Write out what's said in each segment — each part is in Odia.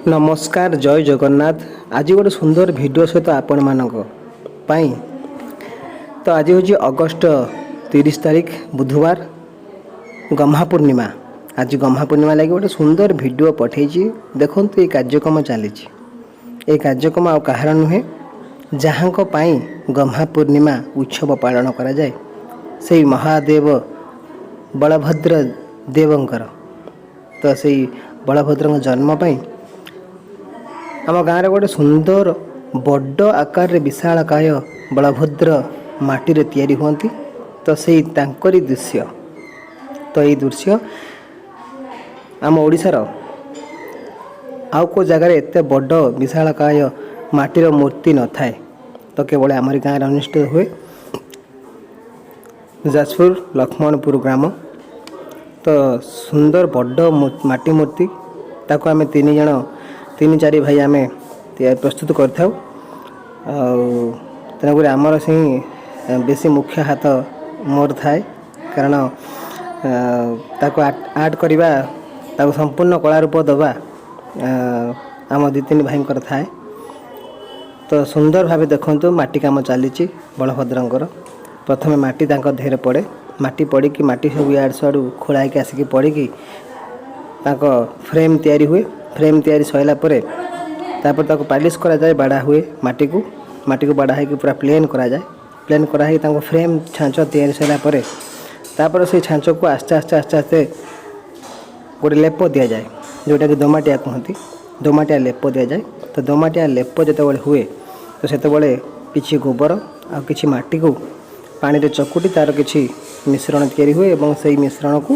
ନମସ୍କାର, ଜୟ ଜଗନ୍ନାଥ। ଆଜି ଗୋଟେ ସୁନ୍ଦର ଭିଡ଼ିଓ ସହିତ ଆପଣମାନଙ୍କ ପାଇଁ। ତ ଆଜି ହେଉଛି ଅଗଷ୍ଟ 30 ତାରିଖ, ବୁଧବାର, ଗହ୍ମା ପୂର୍ଣ୍ଣିମା। ଆଜି ଗହ୍ମା ପୂର୍ଣ୍ଣିମା ଲାଗି ଗୋଟେ ସୁନ୍ଦର ଭିଡ଼ିଓ ପଠେଇଛି। ଦେଖନ୍ତୁ, ଏଇ କାର୍ଯ୍ୟକ୍ରମ ଚାଲିଛି। ଏ କାର୍ଯ୍ୟକ୍ରମ ଆଉ କାହାର ନୁହେଁ, ଯାହାଙ୍କ ପାଇଁ ଗହ୍ମା ପୂର୍ଣ୍ଣିମା ଉତ୍ସବ ପାଳନ କରାଯାଏ, ସେଇ ମହାଦେବ ବଳଭଦ୍ର ଦେବଙ୍କର। ତ ସେଇ ବଳଭଦ୍ରଙ୍କ ଜନ୍ମ ପାଇଁ ଆମ ଗାଁରେ ଗୋଟେ ସୁନ୍ଦର ବଡ଼ ଆକାରରେ ବିଶାଳକାୟ ବଳଭଦ୍ର ମାଟିରେ ତିଆରି ହୁଅନ୍ତି। ତ ସେଇ ତାଙ୍କରି ଦୃଶ୍ୟ। ତ ଏଇ ଦୃଶ୍ୟ ଆମ ଓଡ଼ିଶାର ଆଉ କେଉଁ ଜାଗାରେ ଏତେ ବଡ଼ ବିଶାଳକାୟ ମାଟିର ମୂର୍ତ୍ତି ନଥାଏ। ତ କେବଳ ଆମରି ଗାଁରେ ଅନୁଷ୍ଠିତ ହୁଏ, ଯାଜପୁର ଲକ୍ଷ୍ମଣପୁର ଗ୍ରାମ। ତ ସୁନ୍ଦର ବଡ଼ ମାଟି ମୂର୍ତ୍ତି, ତାକୁ ଆମେ ତିନି ଜଣ, ତିନି ଚାରି ଭାଇ ଆମେ ପ୍ରସ୍ତୁତ କରିଥାଉ। ଆଉ ତେଣୁକରି ଆମର ସେଇ ବେଶୀ ମୁଖ୍ୟ ହାତ ମୋର ଥାଏ, କାରଣ ତାକୁ ଆର୍ଟ କରିବା, ତାକୁ ସମ୍ପୂର୍ଣ୍ଣ କଳା ରୂପ ଦେବା ଆମ ଦୁଇ ତିନି ଭାଇଙ୍କର ଥାଏ। ତ ସୁନ୍ଦର ଭାବେ ଦେଖନ୍ତୁ, ମାଟି କାମ ଚାଲିଛି ବଳଭଦ୍ରଙ୍କର। ପ୍ରଥମେ ମାଟି ତାଙ୍କ ଦେହରେ ପଡ଼େ। ମାଟି ପଡ଼ିକି, ମାଟି ସବୁ ଇଆଡ଼ୁ ସିଆଡ଼ୁ ଖୋଳା ହେଇକି ଆସିକି ପଡ଼ିକି ତାଙ୍କ ଫ୍ରେମ୍ ତିଆରି ହୁଏ। ଫ୍ରେମ୍ ତିଆରି ସରିଲା ପରେ ତାପରେ ତାକୁ ପାଲିସ୍ କରାଯାଏ, ବାଡ଼ା ହୁଏ ମାଟିକୁ। ମାଟିକୁ ବାଡ଼ା ହେଇକି ପୁରା ପ୍ଲେନ୍ କରାଯାଏ। ପ୍ଲେନ୍ କରାହେଇକି ତାଙ୍କ ଫ୍ରେମ୍ ଛାଞ୍ଚ ତିଆରି ସରିଲା ପରେ ତାପରେ ସେଇ ଛାଞ୍ଚକୁ ଆସ୍ତେ ଆସ୍ତେ ଆସ୍ତେ ଆସ୍ତେ ଗୋଟେ ଲେପ ଦିଆଯାଏ, ଯେଉଁଟାକି ଦମାଟିଆ କୁହନ୍ତି। ଦମାଟିଆ ଲେପ ଦିଆଯାଏ। ତ ଦମାଟିଆ ଲେପ ଯେତେବେଳେ ହୁଏ, ତ ସେତେବେଳେ କିଛି ଗୋବର ଆଉ କିଛି ମାଟିକୁ ପାଣିରେ ଚକୁଟି ତା'ର କିଛି ମିଶ୍ରଣ ତିଆରି ହୁଏ ଏବଂ ସେଇ ମିଶ୍ରଣକୁ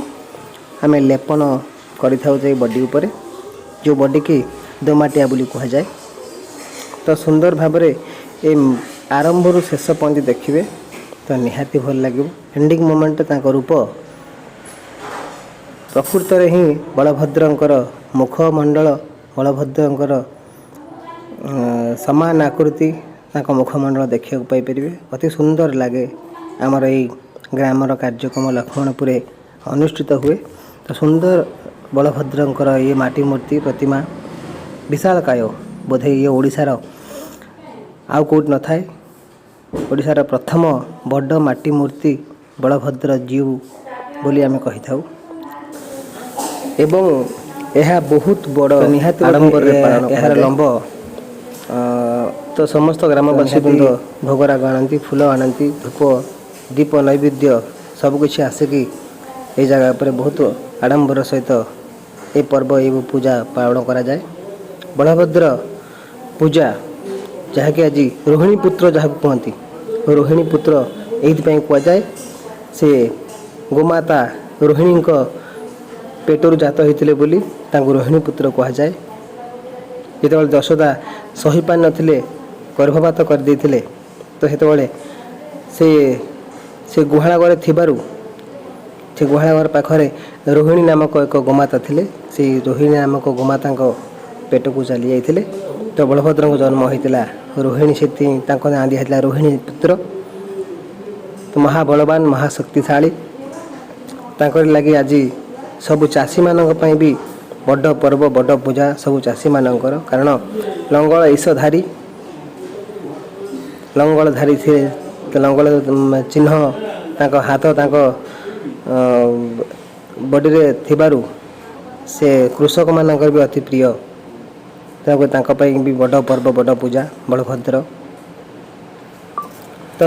ଆମେ ଲେପନ କରିଥାଉ ସେଇ ବଡ଼ି ଉପରେ, ଯେଉଁ ବଡ଼ିକି ଦମାଟିଆ ବୋଲି କୁହାଯାଏ। ତ ସୁନ୍ଦର ଭାବରେ ଏ ଆରମ୍ଭରୁ ଶେଷ ପର୍ଯ୍ୟନ୍ତ ଦେଖିବେ ତ ନିହାତି ଭଲ ଲାଗିବ। ଏଣ୍ଡିଂ ମୋମେଣ୍ଟ ତାଙ୍କ ରୂପ ପ୍ରକୃତରେ ହିଁ ବଳଭଦ୍ରଙ୍କର ମୁଖମଣ୍ଡଳ, ବଳଭଦ୍ରଙ୍କର ସମାନ ଆକୃତି ତାଙ୍କ ମୁଖମଣ୍ଡଳ ଦେଖିବାକୁ ପାଇପାରିବେ। ଅତି ସୁନ୍ଦର ଲାଗେ। ଆମର ଏଇ ଗ୍ରାମର କାର୍ଯ୍ୟକ୍ରମ ଲକ୍ଷ୍ମଣପୁରରେ ଅନୁଷ୍ଠିତ ହୁଏ। ତ ସୁନ୍ଦର ବଳଭଦ୍ରଙ୍କର ଇଏ ମାଟି ମୂର୍ତ୍ତି ପ୍ରତିମା ବିଶାଳକାୟ, ବୋଧେ ଇଏ ଓଡ଼ିଶାର ଆଉ କେଉଁଠି ନଥାଏ। ଓଡ଼ିଶାର ପ୍ରଥମ ବଡ଼ ମାଟି ମୂର୍ତ୍ତି ବଳଭଦ୍ର ଜୀଉ ବୋଲି ଆମେ କହିଥାଉ ଏବଂ ଏହା ବହୁତ ବଡ଼ ନିହାତି ଆଡ଼ମ୍ବରରେ ପାଳନ ଏହାର କରାଯାଏ। ଲମ୍ବ ତ ସମସ୍ତ ଗ୍ରାମବାସୀ ବୃନ୍ଦ ଭୋଗରାଗ ଆଣନ୍ତି, ଫୁଲ ଆଣନ୍ତି, ଧୂପ, ଦୀପ, ନୈବେଦ୍ୟ ସବୁକିଛି ଆସିକି ଏଇ ଜାଗା ଉପରେ ବହୁତ ଆଡ଼ମ୍ବର ସହିତ ଏ ପର୍ବ, ଏ ପୂଜା ପାଳନ କରାଯାଏ। ବଳଭଦ୍ର ପୂଜା, ଯାହାକି ଆଜି ରୋହିଣୀ ପୁତ୍ର ଯାହାକୁ କୁହନ୍ତି। ରୋହିଣୀ ପୁତ୍ର ଏଇଥିପାଇଁ କୁହାଯାଏ, ସେ ଗୋମାତା ରୋହିଣୀଙ୍କ ପେଟରୁ ଜାତ ହୋଇଥିଲେ ବୋଲି ତାଙ୍କୁ ରୋହିଣୀ ପୁତ୍ର କୁହାଯାଏ। ଯେତେବେଳେ ଯଶୋଦା ସହିପାରିନଥିଲେ, ଗର୍ଭପାତ କରିଦେଇଥିଲେ, ତ ସେତେବେଳେ ସେ ଗୁହାଳ ଘରେ ଥିବାରୁ ସେ ଗୁହାଳ ଘର ପାଖରେ ରୋହିଣୀ ନାମକ ଏକ ଗୋମାତା ଥିଲେ। ସେଇ ରୋହିଣୀ ନାମକ ଗୋମାତାଙ୍କ ପେଟକୁ ଚାଲି ଯାଇଥିଲେ। ତ ବଳଭଦ୍ରଙ୍କ ଜନ୍ମ ହୋଇଥିଲା ରୋହିଣୀ, ସେଥିପାଇଁ ତାଙ୍କ ନାଁ ଦିଆହେଇଥିଲା ରୋହିଣୀ ପୁତ୍ର। ତ ମହାବଳବାନ, ମହାଶକ୍ତିଶାଳୀ, ତାଙ୍କରି ଲାଗି ଆଜି ସବୁ ଚାଷୀମାନଙ୍କ ପାଇଁ ବି ବଡ଼ ପର୍ବ, ବଡ଼ ପୂଜା ସବୁ ଚାଷୀମାନଙ୍କର। କାରଣ ଲଙ୍ଗଳ ଈଶଧାରୀ, ଲଙ୍ଗଳଧାରୀ ଥିଲେ। ତ ଲଙ୍ଗଳ ଚିହ୍ନ ତାଙ୍କ ହାତ, ତାଙ୍କ ବଡ଼ିରେ ଥିବାରୁ ସେ କୃଷକମାନଙ୍କର ବି ଅତି ପ୍ରିୟ। ତେଣୁକରି ତାଙ୍କ ପାଇଁ ବି ବଡ଼ ପର୍ବ, ବଡ଼ ପୂଜା ବଳଭଦ୍ର। ତ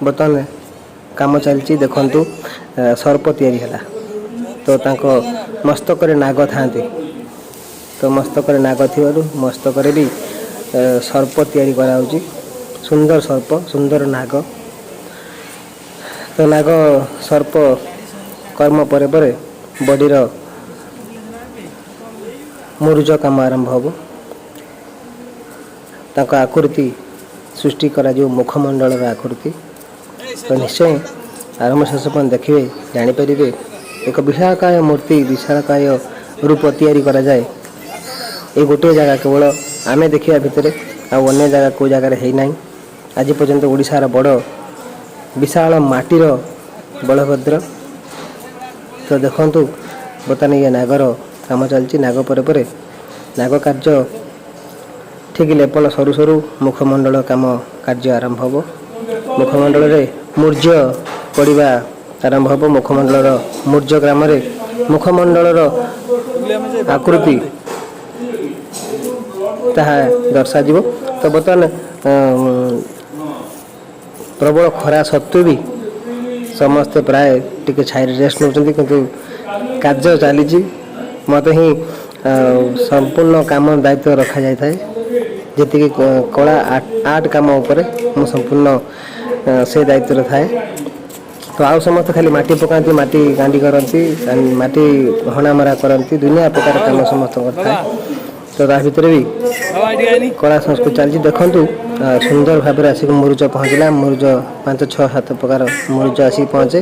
ବର୍ତ୍ତମାନ କାମ ଚାଲିଛି। ଦେଖନ୍ତୁ, ସର୍ପ ତିଆରି ହେଲା। ତ ତାଙ୍କ ମସ୍ତକରେ ନାଗ ଥାଆନ୍ତି। ତ ମସ୍ତକରେ ନାଗ ଥିବାରୁ ମସ୍ତକରେ ବି ସର୍ପ ତିଆରି କରାହେଉଛି। ସୁନ୍ଦର ସର୍ପ, ସୁନ୍ଦର ନାଗ। ତ ନାଗ ସର୍ପ କର୍ମ ପରେ ପରେ ବଡ଼ିର ମୁରୁଜ କାମ ଆରମ୍ଭ ହେବ। ତାଙ୍କ ଆକୃତି ସୃଷ୍ଟି କରାଯିବ, ମୁଖମଣ୍ଡଳର ଆକୃତି। ତ ନିଶ୍ଚୟ ଆରମ୍ଭ ଶେଷ ପର୍ଯ୍ୟନ୍ତ ଦେଖିବେ, ଜାଣିପାରିବେ, ଏକ ବିଶାଳକାୟ ମୂର୍ତ୍ତି, ବିଶାଳକାୟ ରୂପ ତିଆରି କରାଯାଏ। ଏଇ ଗୋଟିଏ ଜାଗା କେବଳ ଆମେ ଦେଖିବା ଭିତରେ, ଆଉ ଅନ୍ୟ ଜାଗା କେଉଁ ଜାଗାରେ ହେଇନାହିଁ ଆଜି ପର୍ଯ୍ୟନ୍ତ ଓଡ଼ିଶାର ବଡ଼ ବିଶାଳ ମାଟିର ବଳଭଦ୍ର। ତ ଦେଖନ୍ତୁ, ବର୍ତ୍ତମାନ ଇଏ ନାଗର କାମ ଚାଲିଛି। ନାଗ ପରେ ପରେ ନାଗ କାର୍ଯ୍ୟ ଠିକ୍ ଲେପନ ସରୁ ସରୁ ମୁଖମଣ୍ଡଳ କାମ କାର୍ଯ୍ୟ ଆରମ୍ଭ ହେବ। ମୁଖମଣ୍ଡଳରେ ମୂର୍ଜ ପଡ଼ିବା ଆରମ୍ଭ ହେବ। ମୁଖମଣ୍ଡଳର ମୂର୍ଜ ଗ୍ରାମରେ ମୁଖମଣ୍ଡଳର ଆକୃତି ତାହା ଦର୍ଶାଯିବ। ତ ବର୍ତ୍ତମାନ ପ୍ରବଳ ଖରା ସତ୍ତ୍ୱେ ବି ସମସ୍ତେ ପ୍ରାୟ ଟିକେ ଛାଇରେ ରେଷ୍ଟ ନେଉଛନ୍ତି, କିନ୍ତୁ କାର୍ଯ୍ୟ ଚାଲିଛି। ମୋତେ ହିଁ ସମ୍ପୂର୍ଣ୍ଣ କାମ ଦାୟିତ୍ୱ ରଖାଯାଇଥାଏ। ଯେତିକି କଳା ଆର୍ଟ କାମ ଉପରେ ମୁଁ ସମ୍ପୂର୍ଣ୍ଣ ସେ ଦାୟିତ୍ୱରେ ଥାଏ। ତ ଆଉ ସମସ୍ତେ ଖାଲି ମାଟି ପକାନ୍ତି, ମାଟି ଗାଣ୍ଡି କରନ୍ତି, ମାଟି ହଣାମରା କରନ୍ତି, ଦୁନିଆ ପ୍ରକାର କାମ ସମସ୍ତଙ୍କର ଥାଏ। ତ ତା ଭିତରେ ବି କଳା ସଂସ୍କୃତି ଚାଲିଛି। ଦେଖନ୍ତୁ, ସୁନ୍ଦର ଭାବରେ ଆସିକି ମୁରୁଜ ପହଞ୍ଚିଲା। ମୁରୁଜ 5, 6, 7 ପ୍ରକାର ମୁରୁଜ ଆସିକି ପହଞ୍ଚେ।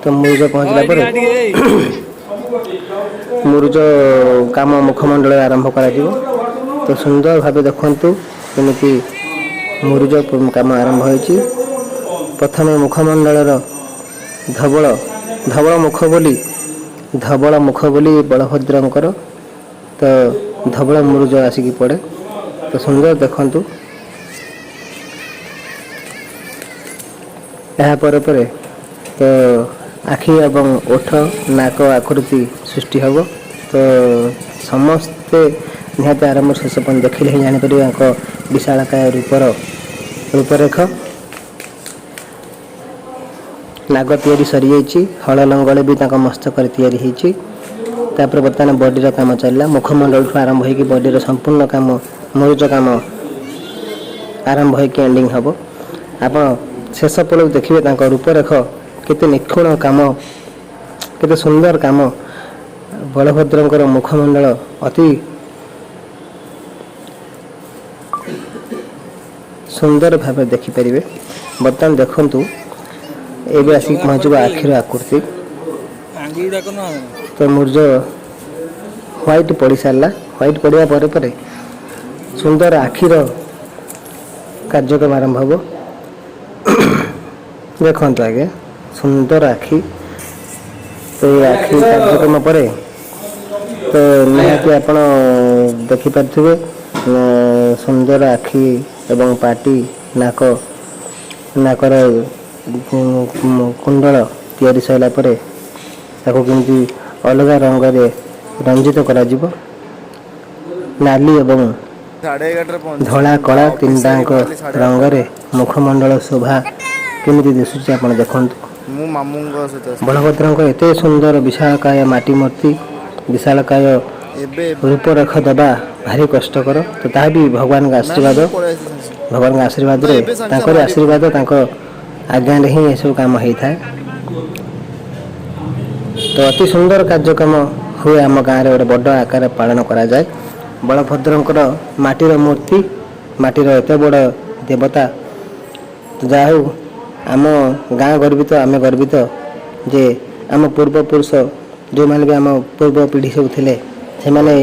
ତ ମୁରୁଜ ପହଞ୍ଚିଲା ପରେ ମୁରୁଜ କାମ ମୁଖମଣ୍ଡଳରେ ଆରମ୍ଭ କରାଯିବ। ତ ସୁନ୍ଦର ଭାବେ ଦେଖନ୍ତୁ କେମିତି ମୁରୁଜ କାମ ଆରମ୍ଭ ହୋଇଛି। ପ୍ରଥମେ ମୁଖମଣ୍ଡଳର ଧବଳ ଧବଳ ମୁଖ ବୋଲି, ଧବଳ ମୁଖ ବୋଲି ବଳଭଦ୍ରଙ୍କର, ତ ଧବଳ ମୁରୁଜ ଆସିକି ପଡ଼େ। ତ ସୁନ୍ଦର ଦେଖନ୍ତୁ। ଏହା ପରେ ପରେ ତ ଆଖି ଏବଂ ଓଠ, ନାକ ଆକୃତି ସୃଷ୍ଟି ହେବ। ତ ସମସ୍ତେ ନିହାତି ଆରମ୍ଭ ଶେଷ ପର୍ଯ୍ୟନ୍ତ ଦେଖିଲେ ହିଁ ଜାଣିପାରିବେ ୟାଙ୍କ ବିଶାଳକାୟ ରୂପର ରୂପରେଖ। ନାଗ ତିଆରି ସରିଯାଇଛି। ହଳ ଲଙ୍ଗଳ ବି ତାଙ୍କ ମସ୍ତକରେ ତିଆରି ହେଇଛି। ତାପରେ ବର୍ତ୍ତମାନ ବଡ଼ିର କାମ ଚାଲିଲା। ମୁଖମଣ୍ଡଳଠୁ ଆରମ୍ଭ ହେଇକି ବଡ଼ିର ସମ୍ପୂର୍ଣ୍ଣ କାମ, ମୁରୁଜ କାମ ଆରମ୍ଭ ହେଇକି ଏଣ୍ଡିଂ ହେବ। ଆପଣ ଶେଷ ପଳକୁ ଦେଖିବେ ତାଙ୍କ ରୂପରେଖ କେତେ ନିଖୁଣ କାମ, କେତେ ସୁନ୍ଦର କାମ। ବଳଭଦ୍ରଙ୍କର ମୁଖମଣ୍ଡଳ ଅତି ସୁନ୍ଦର ଭାବେ ଦେଖିପାରିବେ। ବର୍ତ୍ତମାନ ଦେଖନ୍ତୁ, ଏବେ ଆସିକି ପହଞ୍ଚିବ ଆଖିର ଆକୃତି। ତ ମୁରୁଜ ହ୍ୱାଇଟ୍ ପଡ଼ି ସାରିଲା। ହ୍ୱାଇଟ୍ ପଡ଼ିବା ପରେ ପରେ ସୁନ୍ଦର ଆଖିର କାର୍ଯ୍ୟକ୍ରମ ଆରମ୍ଭ ହେବ। ଦେଖନ୍ତୁ ଆଜ୍ଞା, ସୁନ୍ଦର ଆଖି। ତ ଏଇ ଆଖି କାର୍ଯ୍ୟକ୍ରମ ପରେ ତ ନିହାତି ଆପଣ ଦେଖିପାରୁଥିବେ ସୁନ୍ଦର ଆଖି ଏବଂ ପାଟି, ନାକ, ନାକର କୁଣ୍ଡଳ ତିଆରି ସରିଲା ପରେ ତାକୁ କେମିତି ଅଲଗା ରଙ୍ଗରେ ରଞ୍ଜିତ କରାଯିବ। ନାଲି ଏବଂ 11:30ରେ ପହଞ୍ଚିଛି। ଧଳା, କଳା ଅଫିସ୍ ତିନିଟାଙ୍କ ସାରିକି ବାହାରିଲି 8:30। ରଙ୍ଗରେ ମୁଖମଣ୍ଡଳ ଶୋଭା କେମିତି ଦିଶୁଛି, ଆପଣ ଦେଖନ୍ତୁ। ମୁଁ ମାମୁଁଙ୍କ ସହିତ ଆସିଥିଲି। ବଳଭଦ୍ରଙ୍କ ଏତେ ସୁନ୍ଦର ବିଶାଳକାୟ ମାଟି ମୂର୍ତ୍ତି, ବିଶାଳକାୟ ଏବେ ରୂପରେଖ ଦେବା ଭାରି କଷ୍ଟକର। ତ ତାହା ବି ଭଗବାନଙ୍କ ନା, ଆଶୀର୍ବାଦ। ମୁଁ ପଳେଇ ଆସିଲି ସାଙ୍ଗେ ସାଙ୍ଗେ। ଭଗବାନଙ୍କ ଆଶୀର୍ବାଦରେ, ଏବେ ସାଙ୍ଗେ ସାଙ୍ଗେ ତାଙ୍କରି ବାହାରି ଆଶୀର୍ବାଦ, ତାଙ୍କ ଆଜ୍ଞାରେ ହିଁ ଏସବୁ କାମ ହେଇଥାଏ। ତ ଅତି ସୁନ୍ଦର କାର୍ଯ୍ୟକ୍ରମ ହୁଏ। ଆମ ଗାଁରେ ଗୋଟେ ବଡ଼ ଆକାରରେ ପାଳନ କରାଯାଏ ବଳଭଦ୍ରଙ୍କର ମାଟିର ମୂର୍ତ୍ତି, ମାଟିର ଏତେ ବଡ଼ ଦେବତା। ତ ଯାହା ହଉ, ଆମ ଗାଁ ଗର୍ବିତ, ଆମେ ଗର୍ବିତ ଯେ ଆମ ପୂର୍ବପୁରୁଷ ଯେଉଁମାନେ ବି ଆମ ପୂର୍ବ ପିଢ଼ି ସବୁ ଥିଲେ, ସେମାନେ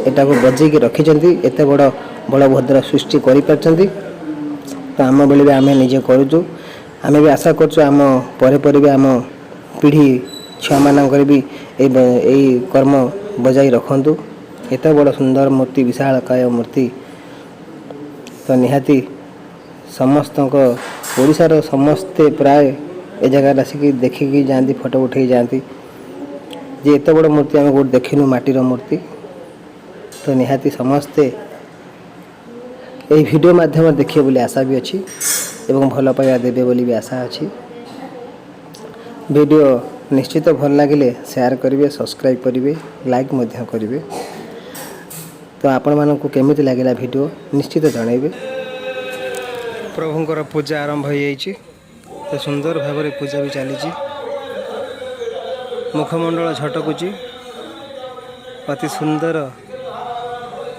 ଏଟାକୁ ବଜେଇକି ରଖିଛନ୍ତି, ଏତେ ବଡ଼ ବଳଭଦ୍ର ସୃଷ୍ଟି କରିପାରିଛନ୍ତି। ତ ଆମ ବେଳେ ବି ଆମେ ନିଜେ କରୁଛୁ। ଆମେ ବି ଆଶା କରୁଛୁ ଆମ ପରେ ପରେ ବି ଆମ ପିଢ଼ି ଛୁଆମାନଙ୍କର ବି ଏଇ କର୍ମ ବଜାଇ ରଖନ୍ତୁ। ଏତେ ବଡ଼ ସୁନ୍ଦର ମୂର୍ତ୍ତି, ବିଶାଳକାୟ ମୂର୍ତ୍ତି, ତ ନିହାତି ସମସ୍ତଙ୍କ ଓଡ଼ିଶାର ସମସ୍ତେ ପ୍ରାୟ ଏ ଜାଗାରେ ଆସିକି ଦେଖିକି ଯାଆନ୍ତି, ଫଟୋ ଉଠେଇକି ଯାଆନ୍ତି ଯେ ଏତେ ବଡ଼ ମୂର୍ତ୍ତି ଆମେ କେଉଁଠି ଦେଖିନୁ, ମାଟିର ମୂର୍ତ୍ତି। ତ ନିହାତି ସମସ୍ତେ ଏହି ଭିଡ଼ିଓ ମାଧ୍ୟମରେ ଦେଖିବେ ବୋଲି ଆଶା ବି ଅଛି ଏବଂ ଭଲ ପାଇବା ଦେବେ ବୋଲି ବି ଆଶା ଅଛି। ଭିଡ଼ିଓ ନିଶ୍ଚିତ ଭଲ ଲାଗିଲେ ସେୟାର କରିବେ, ସବସ୍କ୍ରାଇବ୍ କରିବେ, ଲାଇକ୍ ମଧ୍ୟ କରିବେ। ତ ଆପଣମାନଙ୍କୁ କେମିତି ଲାଗିଲା ଭିଡ଼ିଓ, ନିଶ୍ଚିତ ଜଣାଇବେ। ପ୍ରଭୁଙ୍କର ପୂଜା ଆରମ୍ଭ ହୋଇଯାଇଛି। ତ ସୁନ୍ଦର ଭାବରେ ପୂଜା ବି ଚାଲିଛି। ମୁଖମଣ୍ଡଳ ଝଟକୁଛି। ଅତି ସୁନ୍ଦର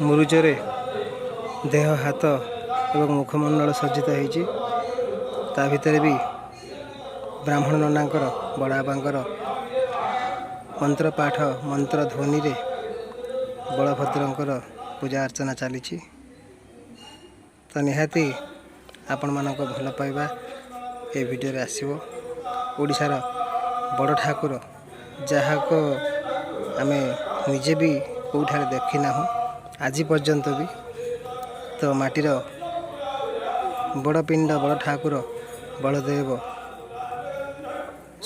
ମୁରୁଜରେ ଦେହ, ହାତ ଏବଂ ମୁଖମଣ୍ଡଳ ସଜ୍ଜିତ ହେଇଛି। ତା ଭିତରେ ବି ବ୍ରାହ୍ମଣ ନନାଙ୍କର, ବଡ଼ବାପାଙ୍କର ମନ୍ତ୍ର ପାଠ, ମନ୍ତ୍ର ଧ୍ୱନିରେ ବଳଭଦ୍ରଙ୍କର ପୂଜା ଅର୍ଚ୍ଚନା ଚାଲିଛି। ତ ନିହାତି ଆପଣମାନଙ୍କ ଭଲ ପାଇବା ଏ ଭିଡ଼ିଓରେ ଆସିବ। ଓଡ଼ିଶାର ବଡ଼ ଠାକୁର, ଯାହାକୁ ଆମେ ନିଜେ ବି କେଉଁଠାରେ ଦେଖିନାହୁଁ। ଆଜି ପର୍ଯ୍ୟନ୍ତ ବି। ତ ମାଟିର ବଡ଼ ପିଣ୍ଡ, ବଡ଼ ଠାକୁର ବଳଦେବ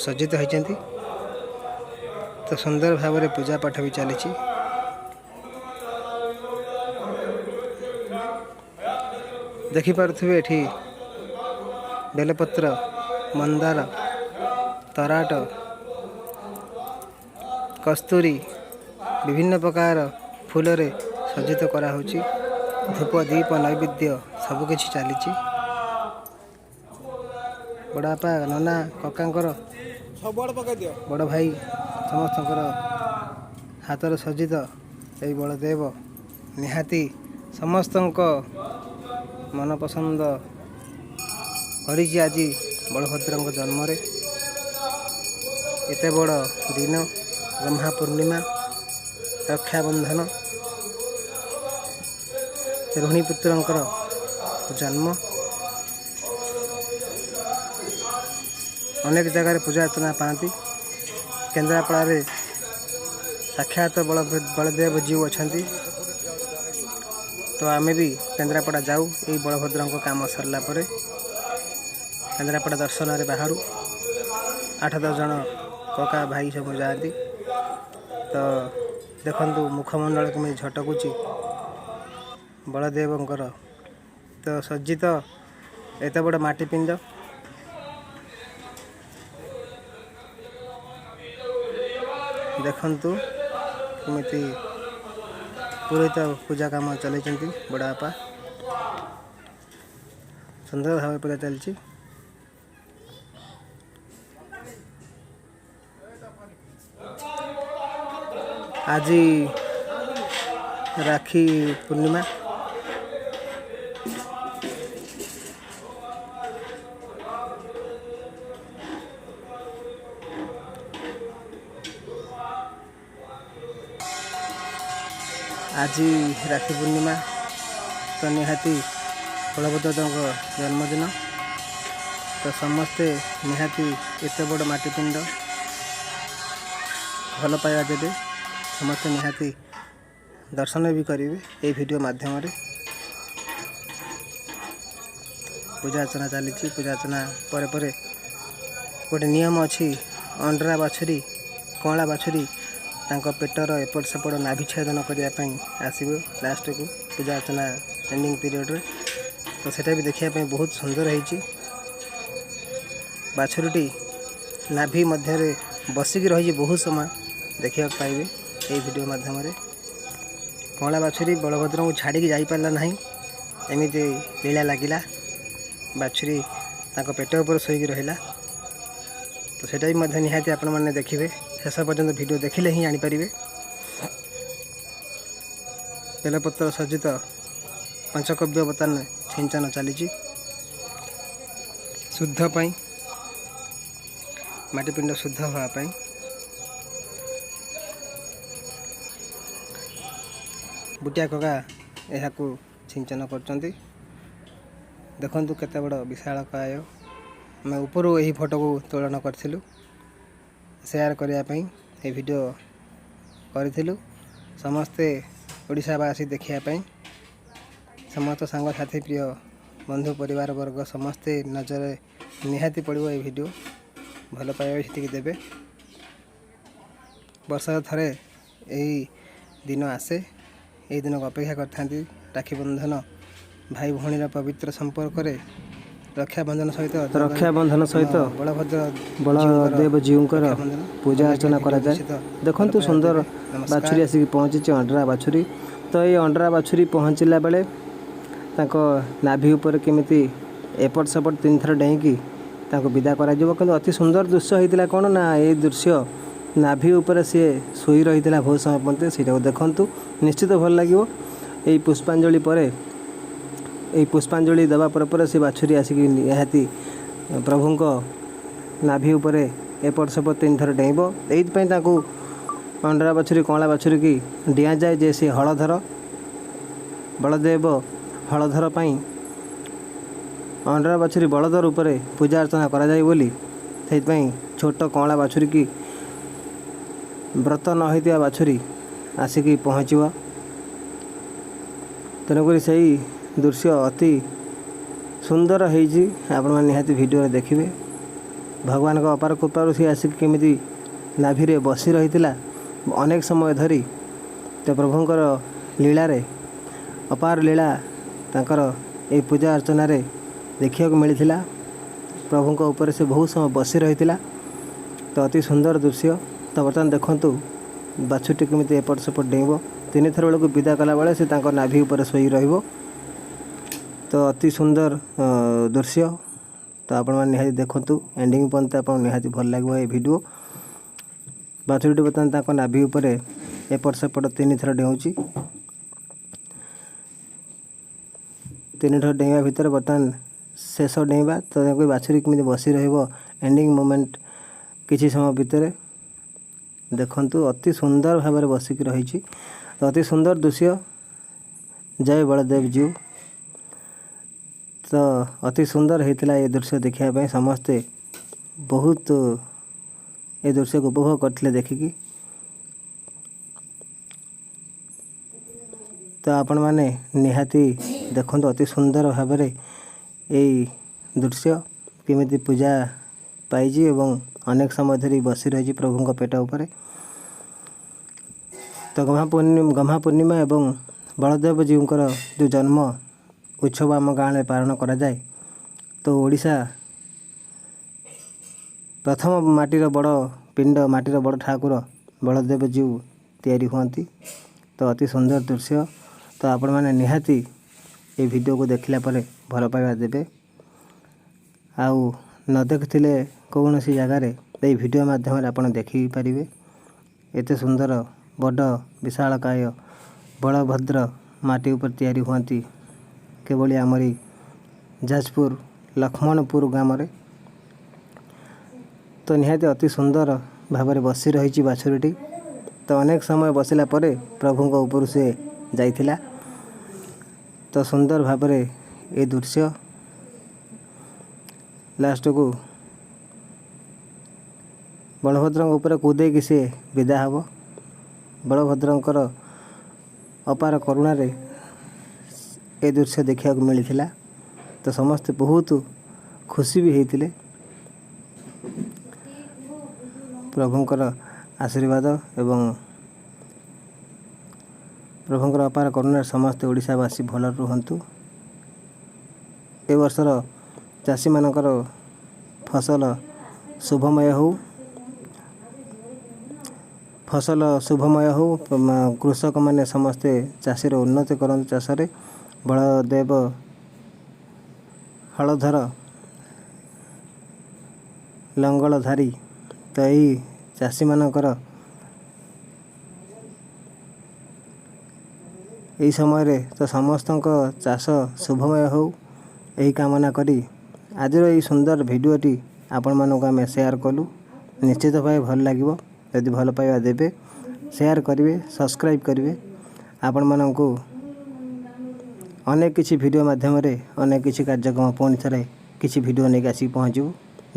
ସଜ୍ଜିତ ହୋଇଛନ୍ତି। ତ ସୁନ୍ଦର ଭାବରେ ପୂଜା ପାଠ ବି ଚାଲିଛି। ଦେଖିପାରୁଥିବେ, ଏଠି ବେଲପତ୍ର, ମନ୍ଦାର, ତରାଟ, କସ୍ତୁରୀ, ବିଭିନ୍ନ ପ୍ରକାର ଫୁଲରେ ସଜ୍ଜିତ କରାହେଉଛି। ଧୂପ, ଦୀପ, ନୈବେଦ୍ୟ ସବୁକିଛି ଚାଲିଛି। ବଡ଼ବାପା, ନନା, କକାଙ୍କର, ବଡ଼ ଭାଇ ସମସ୍ତଙ୍କର ହାତରେ ସଜ୍ଜିତ ଏଇ ବଳଦେବ ନିହାତି ସମସ୍ତଙ୍କ ମନପସନ୍ଦ କରିଛି। ଆଜି ବଳଭଦ୍ରଙ୍କ ଜନ୍ମରେ ଏତେ ବଡ଼ ଦିନ, ଗହ୍ମା ପୂର୍ଣ୍ଣିମା, ରକ୍ଷାବନ୍ଧନ, ରୋହିଣୀ ପୁତ୍ରଙ୍କର ଜନ୍ମ। ଅନେକ ଜାଗାରେ ପୂଜା ଅର୍ଚ୍ଚନା ପାଆନ୍ତି। କେନ୍ଦ୍ରାପଡ଼ାରେ ସାକ୍ଷାତ ବଳଦେବ ଜୀଉ ଅଛନ୍ତି। ତ ଆମେ ବି କେନ୍ଦ୍ରାପଡ଼ା ଯାଉ। ଏଇ ବଳଭଦ୍ରଙ୍କ କାମ ସରିଲା ପରେ କେନ୍ଦ୍ରାପଡ଼ା ଦର୍ଶନରେ ବାହାରୁ। 8-10 ଜଣ କକା, ଭାଇ ସବୁ ଯାଆନ୍ତି। ତ ଦେଖନ୍ତୁ, ମୁଖମଣ୍ଡଳ କେମିତି ଝଟକୁଛି ବଳଦେବଙ୍କର। ତ ସଜ୍ଜିତ ଏତେ ବଡ଼ ମାଟି ପିଣ୍ଡ। ଦେଖନ୍ତୁ କେମିତି ପୁରୋହିତ ପୂଜା କାମ ଚଲେଇଛନ୍ତି ବଡ଼ ବାପା। ସୁନ୍ଦର ଭାବରେ ପୂଜା ଚାଲିଛି। ଆଜି ରାକ୍ଷୀ ପୂର୍ଣ୍ଣିମା। ଆଜି ରାକ୍ଷୀ ପୂର୍ଣ୍ଣିମା, ତ ନିହାତି ବଳଭଦ୍ରଙ୍କ ଜନ୍ମଦିନ। ତ ସମସ୍ତେ ନିହାତି ଏତେ ବଡ଼ ମାଟି ପିଣ୍ଡ ଭଲ ପାଇବା ଦେବେ। ସମସ୍ତେ ନିହାତି ଦର୍ଶନ ବି କରିବେ ଏଇ ଭିଡ଼ିଓ ମାଧ୍ୟମରେ। ପୂଜା ଅର୍ଚ୍ଚନା ଚାଲିଛି। ପୂଜା ଅର୍ଚ୍ଚନା ପରେ ପରେ ଗୋଟେ ନିୟମ ଅଛି, ଅଣ୍ଡରା ବାଛୁରୀ, କଅଁଳା ବାଛୁରୀ ତାଙ୍କ ପେଟର ଏପଟ ସେପଟ ନାଭି ଛେଦନ କରିବା ପାଇଁ ଆସିବ ଲାଷ୍ଟକୁ, ପୂଜା ଅର୍ଚ୍ଚନା ଏଣ୍ଡିଂ ପିରିୟଡ଼ରେ। ତ ସେଇଟା ବି ଦେଖିବା ପାଇଁ ବହୁତ ସୁନ୍ଦର ହେଇଛି। ବାଛୁରୀଟି ନାଭି ମଧ୍ୟରେ ବସିକି ରହିଛି ବହୁତ ସମୟ, ଦେଖିବାକୁ ପାଇବେ ଏଇ ଭିଡ଼ିଓ ମାଧ୍ୟମରେ। କଅଁଳା ବାଛୁରୀ ବଳଭଦ୍ରଙ୍କୁ ଛାଡ଼ିକି ଯାଇପାରିଲା ନାହିଁ, ଏମିତି ଲୀଳା ଲାଗିଲା। ବାଛୁରୀ ତାଙ୍କ ପେଟ ଉପରେ ଶୋଇକି ରହିଲା। ତ ସେଇଟା ବି ମଧ୍ୟ ନିହାତି ଆପଣମାନେ ଦେଖିବେ। ଶେଷ ପର୍ଯ୍ୟନ୍ତ ଭିଡ଼ିଓ ଦେଖିଲେ ହିଁ ଜାଣିପାରିବେ। ବେଲପତ୍ର ସଜ୍ଜିତ ପଞ୍ଚଗବ୍ୟ ବର୍ତ୍ତମାନ ଛିଞ୍ଚନ ଚାଲିଛି ଶୁଦ୍ଧ ପାଇଁ, ମାଟି ପିଣ୍ଡ ଶୁଦ୍ଧ ହେବା ପାଇଁ। ବୁଟିଆ କକା ଏହାକୁ ଛିଞ୍ଚନ କରୁଛନ୍ତି। ଦେଖନ୍ତୁ କେତେ ବଡ଼ ବିଶାଳକାୟ। ଆମେ ଉପରୁ ଏହି ଫଟୋକୁ ଉତ୍ତୋଳନ କରିଥିଲୁ, ସେୟାର କରିବା ପାଇଁ ଏହି ଭିଡ଼ିଓ କରିଥିଲୁ, ସମସ୍ତେ ଓଡ଼ିଶାବାସୀ ଦେଖିବା ପାଇଁ। ସମସ୍ତ ସାଙ୍ଗସାଥି, ପ୍ରିୟ ବନ୍ଧୁ, ପରିବାର ବର୍ଗ ସମସ୍ତେ ନଜରରେ ନିହାତି ପଡ଼ିବ ଏହି ଭିଡ଼ିଓ। ଭଲ ପାଇବା ସେତିକି ଦେବେ। ବର୍ଷରେ ଥରେ ଏହି ଦିନ ଆସେ। ଏହି ଦିନକୁ ଅପେକ୍ଷା କରିଥାନ୍ତି। ରାକ୍ଷୀ ବନ୍ଧନ ଭାଇ ଭଉଣୀର ପବିତ୍ର ସମ୍ପର୍କରେ ରକ୍ଷାବନ୍ଧନ ସହିତ, ରକ୍ଷାବନ୍ଧନ ସହିତ ବଳଭଦ୍ର ବଳଦେବ ଜୀଉଙ୍କର ପୂଜା ଅର୍ଚ୍ଚନା କରାଯାଏ। ଦେଖନ୍ତୁ, ସୁନ୍ଦର ବାଛୁରୀ ଆସିକି ପହଞ୍ଚିଛି, ଅଣ୍ଡରା ବାଛୁରୀ। ତ ଏଇ ଅଣ୍ଡରା ବାଛୁରୀ ପହଞ୍ଚିଲା ବେଳେ ତାଙ୍କ ନାଭି ଉପରେ କେମିତି ଏପଟ ସେପଟ ତିନିଥର ଡେଇଁକି ତାଙ୍କୁ ବିଦା କରାଯିବ। କିନ୍ତୁ ଅତି ସୁନ୍ଦର ଦୃଶ୍ୟ ହେଇଥିଲା କ'ଣ ନା, ଏଇ ଦୃଶ୍ୟ ନାଭି ଉପରେ ସିଏ ଶୋଇ ରହିଥିଲା ବହୁତ ସମୟ ପର୍ଯ୍ୟନ୍ତ। ସେଇଟାକୁ ଦେଖନ୍ତୁ, ନିଶ୍ଚିତ ଭଲ ଲାଗିବ। ଏଇ ପୁଷ୍ପାଞ୍ଜଳି ପରେ, ଏଇ ପୁଷ୍ପାଞ୍ଜଳି ଦେବା ପରେ ପରେ ସେ ବାଛୁରୀ ଆସିକି ନିହାତି ପ୍ରଭୁଙ୍କ ନାଭି ଉପରେ ଏପଟ ସେପଟ ତିନିଥର ଡେଇଁବ। ଏଇଥିପାଇଁ ତାଙ୍କୁ ଅଣ୍ଡରା ବାଛୁରୀ, କଅଁଳା ବାଛୁରୀକି ଡିଆଁଯାଏ ଯେ ସେ ହଳଧର, ବଳଦେବ ହଳଧର ପାଇଁ ଅଣ୍ଡରା ବାଛୁରୀ ବଳଦ ରୂପରେ ପୂଜା ଅର୍ଚ୍ଚନା କରାଯାଏ ବୋଲି। ସେଇଥିପାଇଁ ଛୋଟ କଅଁଳା ବାଛୁରୀକି, ବ୍ରତ ନ ହୋଇଥିବା ବାଛୁରୀ ଆସିକି ପହଞ୍ଚିବ। ତେଣୁକରି ସେଇ ଦୃଶ୍ୟ ଅତି ସୁନ୍ଦର ହେଇଛି। ଆପଣମାନେ ନିହାତି ଭିଡ଼ିଓରେ ଦେଖିବେ। ଭଗବାନଙ୍କ ଅପାର କୃପାରୁ ସେ ଆସିକି କେମିତି ନାଭିରେ ବସି ରହିଥିଲା ଅନେକ ସମୟ ଧରି। ତ ପ୍ରଭୁଙ୍କର ଲୀଳାରେ ଅପାର ଲୀଳା ତାଙ୍କର ଏଇ ପୂଜା ଅର୍ଚ୍ଚନାରେ ଦେଖିବାକୁ ମିଳିଥିଲା। ପ୍ରଭୁଙ୍କ ଉପରେ ସେ ବହୁତ ସମୟ ବସି ରହିଥିଲା। ତ ଅତି ସୁନ୍ଦର ଦୃଶ୍ୟ। ତ ବର୍ତ୍ତମାନ ଦେଖନ୍ତୁ ବାଛୁରୀଟି କେମିତି ଏପଟ ସେପଟ ଡେଇଁବ। ତିନିଥର ବେଳକୁ ବିଦା କଲାବେଳେ ସେ ତାଙ୍କ ନାଭି ଉପରେ ଶୋଇ ରହିବ। ତ ଅତି ସୁନ୍ଦର ଦୃଶ୍ୟ। ତ ଆପଣମାନେ ନିହାତି ଦେଖନ୍ତୁ ଏଣ୍ଡିଂ ପର୍ଯ୍ୟନ୍ତ, ଆପଣଙ୍କୁ ନିହାତି ଭଲ ଲାଗିବ ଏ ଭିଡ଼ିଓ। ବାଛୁରୀଟି ବର୍ତ୍ତମାନ ତାଙ୍କ ନାଭି ଉପରେ ଏପଟ ସେପଟ ତିନିଥର ଡେଉଁଛି। ତିନିଥର ଡେଇଁବା ଭିତରେ ବର୍ତ୍ତମାନ ଶେଷ ଡେଇଁବା। ତ ତାଙ୍କୁ ବାଛୁରୀ କେମିତି ବସି ରହିବ ଏଣ୍ଡିଂ ମୋମେଣ୍ଟ କିଛି ସମୟ ଭିତରେ ଦେଖନ୍ତୁ। ଅତି ସୁନ୍ଦର ଭାବରେ ବସିକି ରହିଛି। ତ ଅତି ସୁନ୍ଦର ଦୃଶ୍ୟ। ଜୟ ବଳଦେବ ଜୀଉ। ତ ଅତି ସୁନ୍ଦର ହେଇଥିଲା ଏ ଦୃଶ୍ୟ ଦେଖିବା ପାଇଁ। ସମସ୍ତେ ବହୁତ ଏ ଦୃଶ୍ୟକୁ ଉପଭୋଗ କରିଥିଲେ ଦେଖିକି। ତ ଆପଣମାନେ ନିହାତି ଦେଖନ୍ତୁ ଅତି ସୁନ୍ଦର ଭାବରେ ଏଇ ଦୃଶ୍ୟ କେମିତି ପୂଜା ପାଇଛି ଏବଂ ଅନେକ ସମୟ ଧରି ବସି ରହିଛି ପ୍ରଭୁଙ୍କ ପେଟ ଉପରେ। ତ ଗହ୍ମା ପୂର୍ଣ୍ଣିମା ଏବଂ ବଳଦେବ ଜୀଉଙ୍କର ଯେଉଁ ଜନ୍ମ ଉତ୍ସବ ଆମ ଗାଁରେ ପାଳନ କରାଯାଏ, ତ ଓଡ଼ିଶା ପ୍ରଥମ ମାଟିର ବଡ଼ ପିଣ୍ଡ, ମାଟିର ବଡ଼ ଠାକୁର ବଳଦେବ ଜୀଉ ତିଆରି ହୁଅନ୍ତି। ତ ଅତି ସୁନ୍ଦର ଦୃଶ୍ୟ। ତ ଆପଣମାନେ ନିହାତି ଏ ଭିଡ଼ିଓକୁ ଦେଖିଲା ପରେ ଭଲ ପାଇବା ଦେବେ। ଆଉ ନ ଦେଖିଥିଲେ କୌଣସି ଜାଗାରେ ଏଇ ଭିଡ଼ିଓ ମାଧ୍ୟମରେ ଆପଣ ଦେଖିପାରିବେ। ଏତେ ସୁନ୍ଦର ବଡ଼ ବିଶାଳକାୟ ବଳଭଦ୍ର ମାଟି ଉପରେ ତିଆରି ହୁଅନ୍ତି କେବଳ ଆମରି ଯାଜପୁର ଲକ୍ଷ୍ମଣପୁର ଗ୍ରାମରେ। ତ ନିହାତି ଅତି ସୁନ୍ଦର ଭାବରେ ବସି ରହିଛି ବାଛୁରୀଟି। ତ ଅନେକ ସମୟ ବସିଲା ପରେ ପ୍ରଭୁଙ୍କ ଉପରୁ ସେ ଯାଇଥିଲା। ତ ସୁନ୍ଦର ଭାବରେ ଏ ଦୃଶ୍ୟ ଲାଷ୍ଟକୁ ବଳଭଦ୍ରଙ୍କ ଉପରେ କୁଦେଇକି ସେ ବିଦା ହେବ। ବଳଭଦ୍ରଙ୍କର ଅପାର କରୁଣାରେ ଏ ଦୃଶ୍ୟ ଦେଖିବାକୁ ମିଳିଥିଲା। ତ ସମସ୍ତେ ବହୁତ ଖୁସି ବି ହେଇଥିଲେ। ପ୍ରଭୁଙ୍କର ଆଶୀର୍ବାଦ ଏବଂ ପ୍ରଭୁଙ୍କର ଅପାର କରୁଣାରେ ସମସ୍ତେ ଓଡ଼ିଶାବାସୀ ଭଲରେ ରୁହନ୍ତୁ। ଏ ବର୍ଷର ଚାଷୀମାନଙ୍କର ଫସଲ ଶୁଭମୟ ହେଉ, ଫସଲ ଶୁଭମୟ ହେଉ। କୃଷକମାନେ ସମସ୍ତେ ଚାଷୀର ଉନ୍ନତି କରନ୍ତୁ ଚାଷରେ। ବଳଦେବ ହଳଧର ଲଙ୍ଗଳଧାରୀ। ତ ଏଇ ଚାଷୀମାନଙ୍କର ଏହି ସମୟରେ ତ ସମସ୍ତଙ୍କ ଚାଷ ଶୁଭମୟ ହେଉ, ଏହି କାମନା କରି ଆଜିର ଏଇ ସୁନ୍ଦର ଭିଡ଼ିଓଟି ଆପଣମାନଙ୍କୁ ଆମେ ସେୟାର କଲୁ। ନିଶ୍ଚିତ ଭାବେ ଭଲ ଲାଗିବ। ଯଦି ଭଲ ପାଇବା ଦେବେ, ସେୟାର କରିବେ, ସବସ୍କ୍ରାଇବ୍ କରିବେ। ଆପଣମାନଙ୍କୁ ଅନେକ କିଛି ଭିଡ଼ିଓ ମାଧ୍ୟମରେ ଅନେକ କିଛି କାର୍ଯ୍ୟକ୍ରମ ପୁଣି ଥରେ କିଛି ଭିଡ଼ିଓ ନେଇକି ଆସିକି ପହଞ୍ଚିବୁ।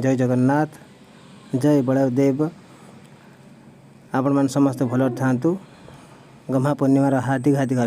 ଜୟ ଜଗନ୍ନାଥ, ଜୟ ବଳଦେବ। ଆପଣମାନେ ସମସ୍ତେ ଭଲରେ ଥାଆନ୍ତୁ। ଗହ୍ମା ପୂର୍ଣ୍ଣିମାର ହାର୍ଦ୍ଦିକ ହାର୍ଦ୍ଦିକ